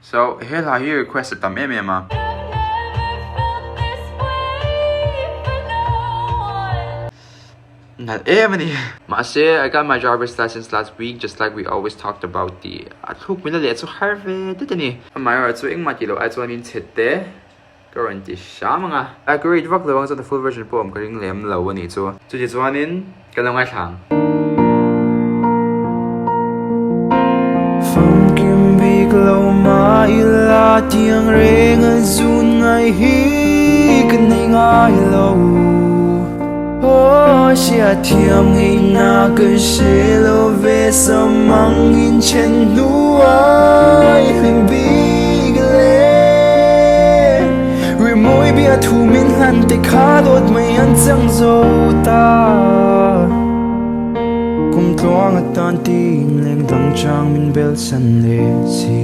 So he hla hi request a tam em em a. Nalh em a ni. Mahse I got my driver's license last week just like we always talked about tih a thluk min la leh chu har ve det a ni. Amaherawhchu engmah tih loh ai chuanin chhe te ka rawn ti hram ang a. Accurate vak lo ang chuan a full version pawh awm ka ring lem lo a nih chu. Chuti chuanin kan lo ngaithla ang. Famkim bik lo mah ila tiang reng a zun ngai hi ka nei ngai lo. Aw hriatthiam ngeihna ka hre lo ve samang inchen hnuai hlim bik le. Rimawi bia thu min hlan te kha dawt mai an chang zo ta. Kum tluang atan tiin leng dang chang min bel san leh si.